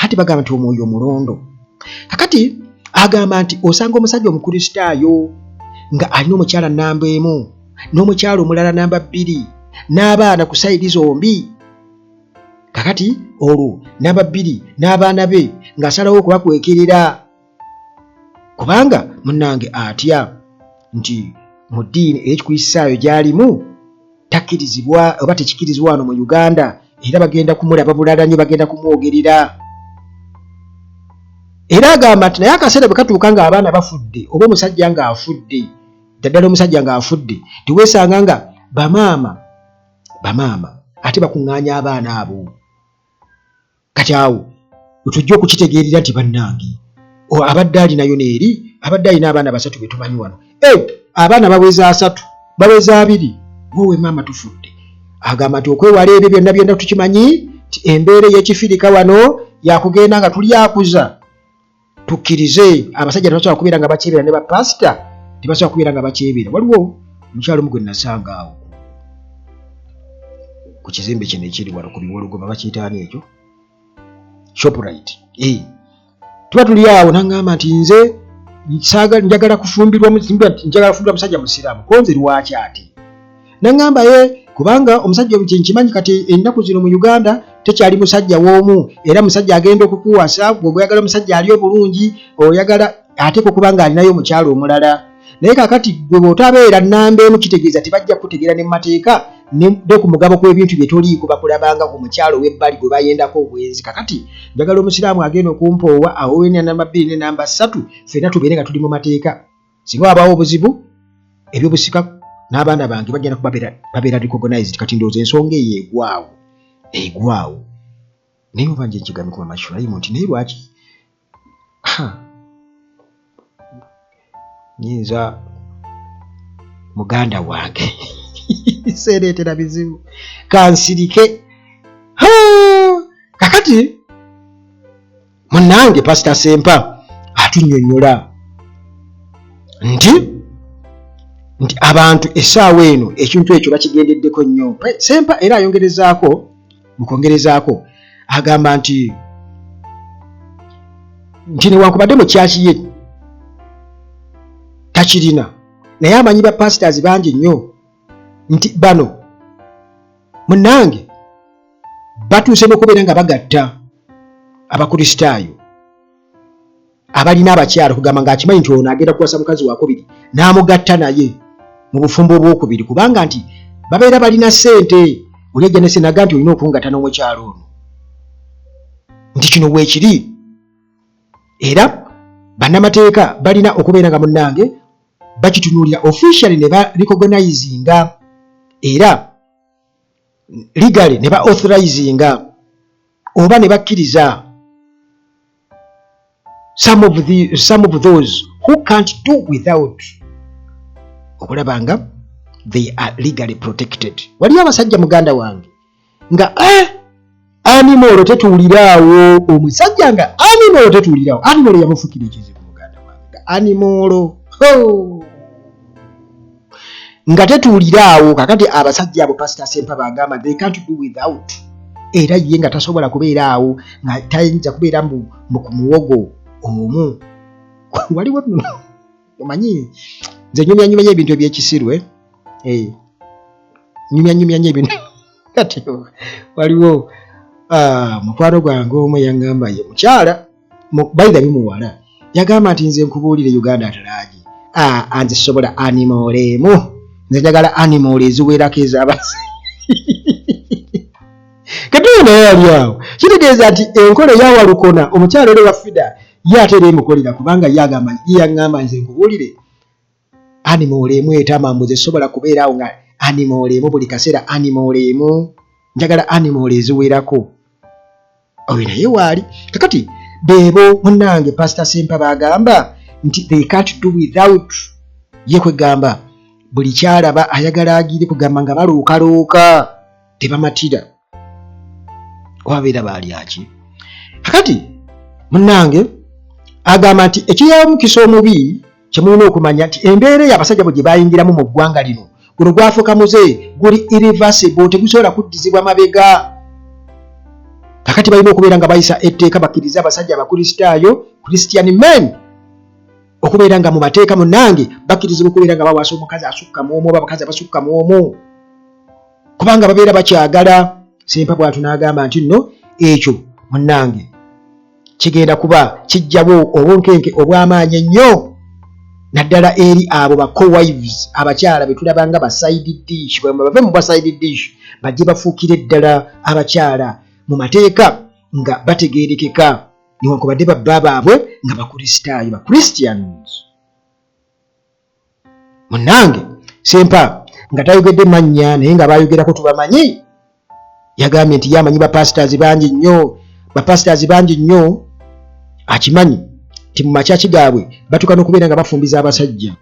Ate bagamba nti omwoyo omulondo. Kakati agamba nti osanga omusajja Omukristaayo nga alina omukyala namba 1 n'omukyala omulala namba 2 n'abaana ku sayidi zombi. Kakati olwo namba 2 n'abaana be ng'asalawo okubakwekerera, kubanga munnange atya nti mu ddiini ey'Ekikristaayo gy'alimu takkirizibwa oba tekikirizibwa wano mu Uganda, era bagenda kumulaba bulala nnyo, bagenda kumwogerera. Era agamba nti naye akaseera bwe katuuka ng'abaana bafudde oba omusajja ng'afudde, naddala omusajja ng'afudde, teweesanga nga bamaama ate bakuŋŋaanya abaana abo. Kati awo wetujja okukitegeerera nti bannange abadde alinayo neeri abadde alina abaana 3 be tumanyi wano, abaana baweza 3, baweza 2, wowe maama tufudde. Agamba nti okwewala ebyo byonna byonna, tukimanyi nti embeera ey'ekifirika wano yakugenda nga tulyakuza, tukkirize abasajja tebasobola kubeera nga bakyebera, ne bapasita tebasobola kubeera nga bakyebera. Waliwo omukyalo omu gwe nasanga awo ku kizimbe kino ekiri wano ku Biwologoma, bakiyitaani ekyo, Shoprite. Tuba tuli awo naŋŋamba nti nze njagala kufumbirwa, njagala kufumbirwa musajja musiraamu. Ko nze lwaki ate? Naŋŋamba ye kubanga omusajja nkimanyi kati ennaku zino mu Uganda tekyali musajja w'omu, era musajja agenda okukuwasa gwe oyagala omusajja ali obulungi, oyagala ate kukuba nga alinayo omukyalo omulala. Naye kakati gwe bw'otabeera nnamba emu, kitegeeza tebajja kukutegeera ne mu mateeka ne ku mugabo kw'ebintu bye toliiko, bakulabanga ku mukyalo ow'ebbali gwe bayendako obwenzi. Kakati njagala omusiraamu agenda okumpoowa awo namba 2 ne namba 3, ffenna tubeere nga tuli mu mateeka. Singa wabaawo obuzibu, ebyobusika n'abaana bange bagenda kuba babeera recognized. Kati ndowooza ensonga eyo egwawo, egwawo. Naye oba nje nkigambe ku Mama Shurayimu nti naye lwaki nyinza muganda wange seereetera bizibu, kansirike. Kakati munnange Pasita Sempa atunnyonnyola nti abantu essaawa eno ekintu ekyo bakigendeddeko nnyo. Sempa era ayongerezaako, mu kwongerezaako agamba nti newankubadde mu kyaki ye takirina, naye amanyi ba pastors bangi nnyo nti bano munnange batuuse n'okubeera nga bagatta Abakristaayo abalina abakyala, kugamba ng'akimanyi nti ono agenda kuwasa mukazi wakubiri n'amugatta naye mu bufumbo obwokubiri, kubanga nti babeera balina ssente. Oli ajja ne ssente naga nti olina okungatta n'omukyalo ono, nti kino weekiri era bannamateeka balina okubeera nga munnange bakitunuulira officially ne ba recognizinga era legally ne ba authorizinga oba ne bakkiriza some of those who can't do without okulaba nga they are legally protected. Waliyo abasajja, muganda wange, nga animal tetuwuliraawo, omusajja nga animal tetuwuliraawo, animal yamufukira ekizibu, muganda wange, nga animal nga tetuwuliraawo. Kakati abasajja abo Pasita Sempa bagamba they can't do without, era ye nga tasobola kubeera awo nga tayinza kubeera mu muwogo omu. Waliwo nno, omanyi nze nyumyanyumya ebintu ebyekisirwe, nyumyanyumya nnyo ebintu. Kati waliwo mukwano gwange omu yaŋŋamba, ye mukyala bayira bimuwala, yagamba nti nze nkubuulire, Uganda atalaagi nze sobola animal emu, nze njagala animal eziwerako ez'abasi. Kati oyo naye yali awo, kitegeeza nti enkola eyawalukona omukyala oli wa FIDA ye ate era emukolera, kubanga ye agamba, ye yaŋŋamba nze nkubuulire, animal emu etama, mbu nze sobola kubeera awo nga animal emu buli kaseera, animal emu, njagala animal eziwerako. Oyo naye waali. Kakati beebo munnange Pasita Sempa bagamba nti they can't do without. Ye kwegamba buli kyalaba ayagala agire, kugamba nga baluukaluuka tebamatira, obabeera baalyaki. Kakati munnange agamba nti ekiyamukisa omubi kyemulina okumanya nti embeera eyo abasajja bwe gye bayingiramu mu ggwanga lino, guno gwafuuka muze guli irreversible, tegusobola kuddizibwa mabega. Kakati balina okubeera nga bayisa etteeka bakkirize abasajja Abakristaayo, Christian men, okubeera nga mu mateeka munnange bakkirizibwa okubeera nga bawaasa omukazi asukka mu omu oba abakazi abasukka mu omu, kubanga babeera bakyagala. Sempa bwatu n'agamba nti nno ekyo munnange kigenda kuba kijjawo obunkenke obw'amaanyi ennyo, naddala eri abo ba co-wives, abakyala be tulaba nga ba side dish. Bave mu bwa side dish bajje bafuukire ddala abakyala mu mateeka nga bategeerekeka, newankubadde babba baabwe nga Bakristaayo, ba Christians. Munnange Sempa nga tayogedde mannya, naye nga bayogerako tubamanyi, yagambye nti ye amanyi bapasitaazi bangi nnyo, bapasitaazi bangi nnyo. Akimanyi nti mu makyaki gaabwe batuuka n'okubeera nga bafumbiza abasajja,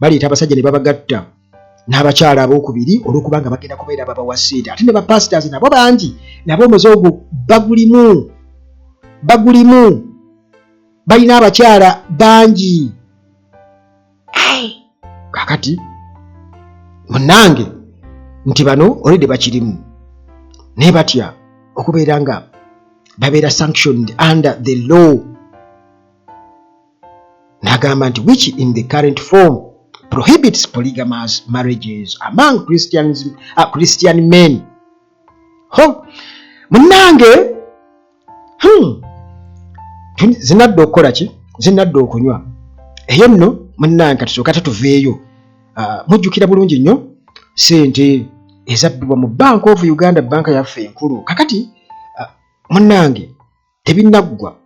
baleeta abasajja ne babagatta n'abakyala abookubiri olw'okuba nga bagenda kubeera babawa ssente. Ate ne bapasitaazi nabo bangi nabo omuze ogwo bagulimu, bagulimu, balina abakyala bangi. Kakati munnange nti bano already bakirimu, naye batya okubeera nga babeera sanctioned under the law. N'agamba nti which in the current form prohibits polygamous marriages among Christians, Christian men. Ho munnange, Zinadde okukola ki? Zinadde okunywa. Eyo nno munnange katusooka tetuveeyo. Mujjukira bulungi nnyo sente ezabbibwa mu Bank of Uganda, banka yaffe enkulu. Kakati munnange tebinnaggwa,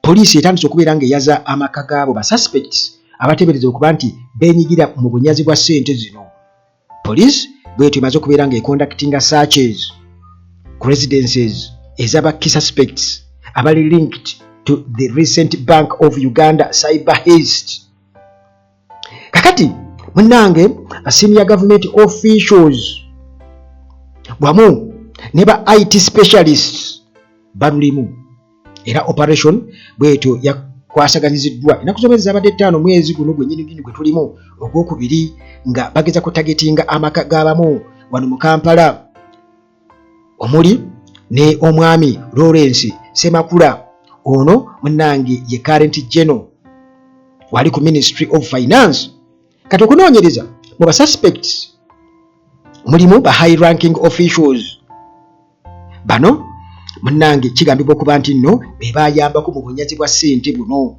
poliisi etandise okubeera ng'eyaza amaka gaabo ba suspects abateebereza okuba nti beenyigira mu bunyazi bwa ssente zino. Poliisi bwetyo emaze okubeera ng'econductinga searches ku residences ez'aba key suspects abali linked to the recent Bank of Uganda cyber heist. Kakati munnange senior government officials wamu ne ba IT specialists balulimu, era operation bwetyo yakwasaganyiziddwa ennaku z'omwezi zabadde 5 mwezi guno gwennyini gini gwe tulimu ogwokubiri, nga bageza kutargetinga amaka g'abamu wano mu Kampala, omuli ne omwami Lawrence Semakula. Ono munnange ye current general wali ku Ministry of Finance. Kati okunoonyereza mu ba suspects mulimu ba high ranking officials. Bano munnange kigambibwa okuba nti nno be bayambako mu bunyazi bwa ssente buno.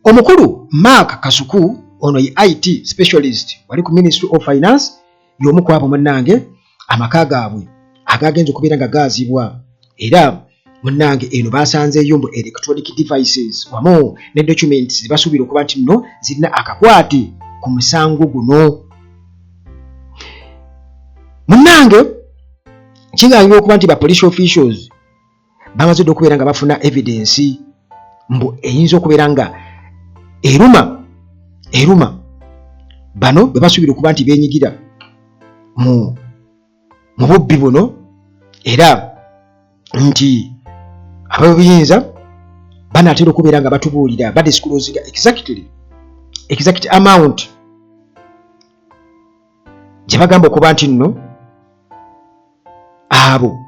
Omukulu Mark Kasuku, ono ye IT specialist wali ku Ministry of Finance, y'omu ku abo munnange amaka gaabwe agagenza okubeera nga gaazibwa. Era munnange eno basanzeeyo mbu electronic devices wamu ne documents zebasuubira okuba nti nno zirina akakwate ku musango guno. Munnange kigambibwa okuba nti ba police officials bamaze dde okubeera nga bafuna evidence mbu eyinza okubeera nga eruma eruma bano bwe basuubira okuba nti beenyigira mu bubbi buno, era nti ab'obuyinza banaatera okubeera nga batubuulira, badisclosinga exactly exact amount gye bagamba okuba nti nno abo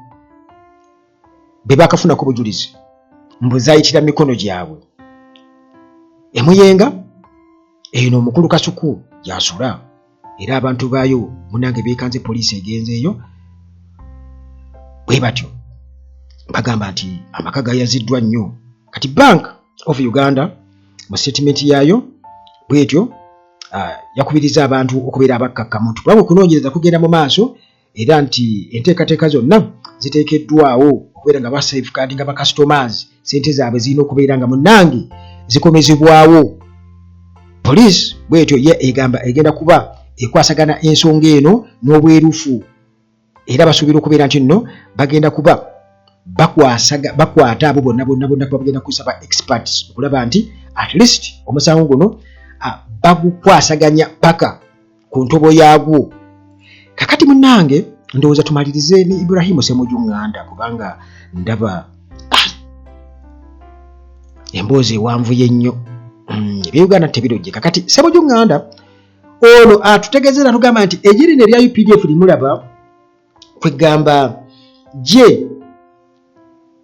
be bakafunako obujulizi mbu zaayitira mikono gyabwe. Emuyenga eno omukulu Kasuku gyasula, era abantu baayo munange beekanze, poliisi egenzeeyo. Bwe batyo bagamba nti amaka gayaziddwa nnyo. Kati Bank of Uganda mu statement yaayo bwetyo yakubiriza abantu okubeera abakkakkamu nti kubanga okunoonyereza kugenda mu maaso, era nti enteekateeka zonna ziteekeddwawo okubeera nga basafeguardinga ba customers, sente zaabwe zirina okubeera nga munnange zikomezebwawo. Poliisi bwetyo ye egamba egenda kuba ekwasagana ensonga eno n'obwerufu, era basuubira okubeera nti nno bagenda kuba bakwasaga bakwata abo bonna bonna bonna, kuba bagenda kusaba experts okulaba nti at least omusango guno Bagukwasaganya paka ku ntobo yaagwo. Kakati munnange, ndowooza tumalirize ne Ibrahimu Semuju Nganda, kubanga ndaba emboozi ewanvuye nnyo. Ebyeuganda tebirojje. Kakati Semuju Nganda ono atutegeeza, natugamba nti eggye lino erya UPDF limulaba, kwegamba gye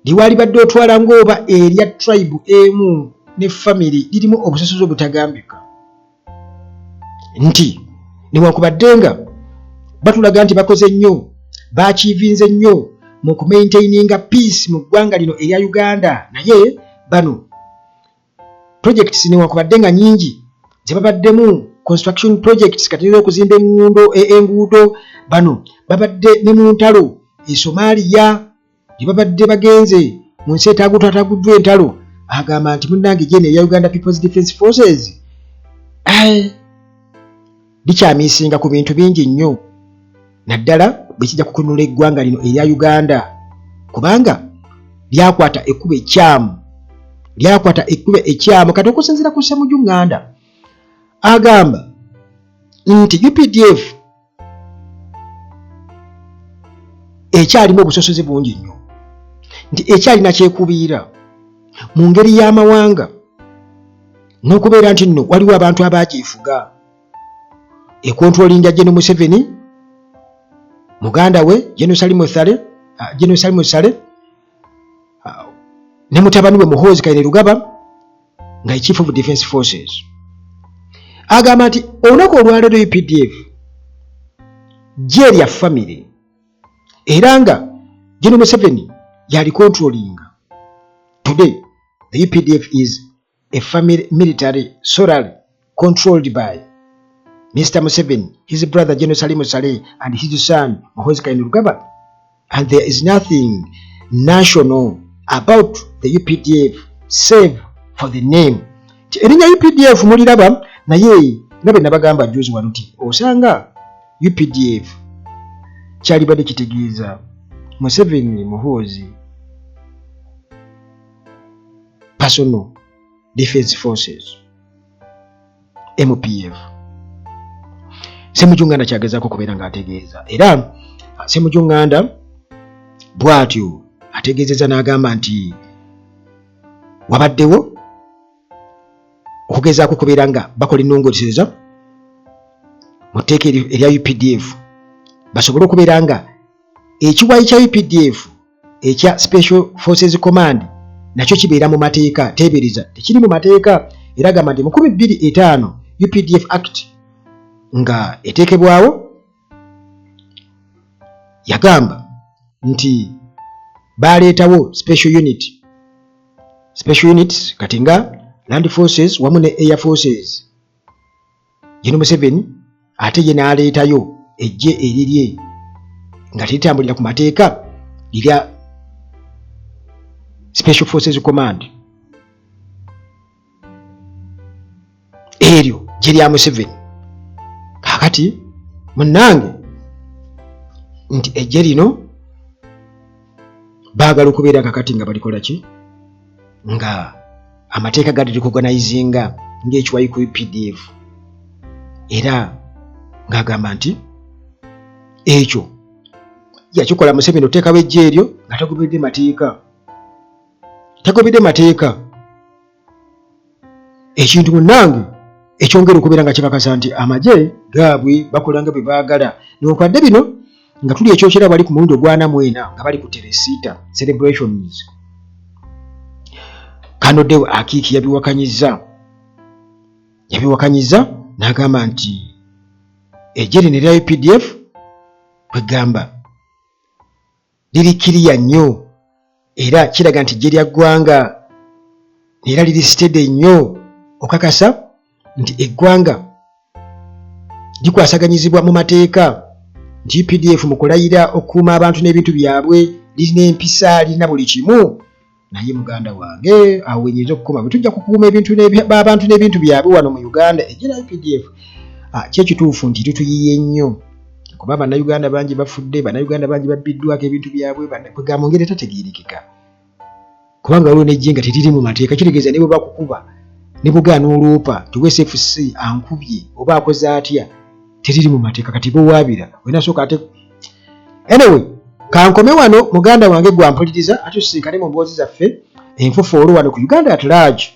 liwalibadde otwala ng'oba erya tribe emu ne family, lirimu obusosozi obutagambika, nti newankubadde nga batulaga nti bakoze nnyo, bakiivinze nnyo mu kumaintaininga peace mu ggwanga lino erya Uganda, naye bano projects newankubadde nga nyingi ze babaddemu, construction projects, kati okuzimba enguudo, bano babadde ne mu ntalo e Somalia gye babadde bagenze mu nsi etaguddwa entalo. Agamba nti munnange, gyene eya Uganda People's Defence Forces likyamisinga ku bintu bingi nnyo, naddala bwe kijja kukunula eggwanga lino erya Uganda, kubanga lyakwata ekkubo ekyamu, lyakwata ekkubo ekyamu. Kati okusinziira ku Semuju Nganda, agamba nti UPDF ekyalimu obusosoze bungi nnyo, nti ekyalina kyekubiira mu ngeri y'amawanga n'okubeera nti nno waliwo abantu abagyefuga ekontrolinga Gen Museveni, muganda we Gen Salimu Sale, Gen Salimu Sale ne mutabani we Muhoozi Kainerugaba nga Chief of Defence Forces. Agamba nti olunaku olwaleero UPDF gye lya family, era nga Gen Museveni yali controlling. Today the UPDF is a family military solely controlled by Mr. Museveni, his brother General Salim Saleh and his son Muhoozi Kainerugaba, and there is nothing national about the UPDF save for the name. Erinnya UPDF muliraba, naye nga bwe nabagamba juzi wano nti osanga UPDF kyalibadde kitegeeza Museveni Muhoozi Personal Defense Forces, MPF. Semuju Nganda kyagezaako okubeera ng'ategeeza, era Semuju Nganda bw'atyo ategeezezza n'agamba nti wabaddewo okugezaako okubeera nga bakola ennongoosereza mu tteeka erya UPDF, basobole okubeera nga ekiwayi kya UPDF ekya Special Forces Command nakyo kibeera mu mateeka. Teebereza, tekiri mu mateeka. Era agamba nti mu 2005 UPDF Act nga eteekebwawo, yagamba nti baleetawo special unit, special units kati nga land forces wamu ne air forces. Gen Museveni ate ye n'aleetayo eggye erirye nga teritambulira ku mateeka lirya Special Forces Command, eryo gye lya Museveni. Kaakati munnange, nti eggye lino baagala okubeera kakati nga balikola ki, nga amateeka gali recognizinga ng'ekiwayi ku UPDF, era ng'agamba nti ekyo yakikola Museveni oteekawo eggye eryo nga tagobedde mateeka, tagobedde mateeka. Ekintu munnange ekyongera okubeera nga kikakasa nti amagye gaabwe bakola nga bwe baagala, newankubadde bino nga tuli ekyokyera bali ku mulundi ogwana mwena nga bali ku Teresita celebrations. Kano Deo Akiiki yabiwakanyiza, yabiwakanyiza n'agamba nti eggye lino erya UPDF kwegamba liri kiriya nnyo, era kiraga nti ggye lya ggwanga, era liri steady nnyo okakasa nti eggwanga likwasaganyizibwa mu mateeka, nti UPDF mu kulayira okukuuma abantu n'ebintu byabwe lirina empisa, lirina buli kimu. Naye muganda wange, awo wenyinza okukoma. Bwe tujja kukuuma ebintu abantu n'ebintu byabwe wano mu Uganda, eggye lya UPDF kyekituufu nti tutuyiye nnyo, kuba Bannayuganda bangi bafudde, Bannayuganda bangi babbiddwako ebintu byabwe kwegamba mu ngeri etategeerekeka, kubanga waliwo n'eggye nga teriri mu mateeka. Kitegeeza ne bwe bakukuba Ne bwogenda n'oloopa nti SFC ankubye oba akoze atya, teriri mu mateeka. Kati bowaabira olina sooka ate. Anyway, kankome wano, muganda wange gwampuliriza, ate tusisinkane mu mboozi zaffe enfufu olwo wano ku Uganda at Large.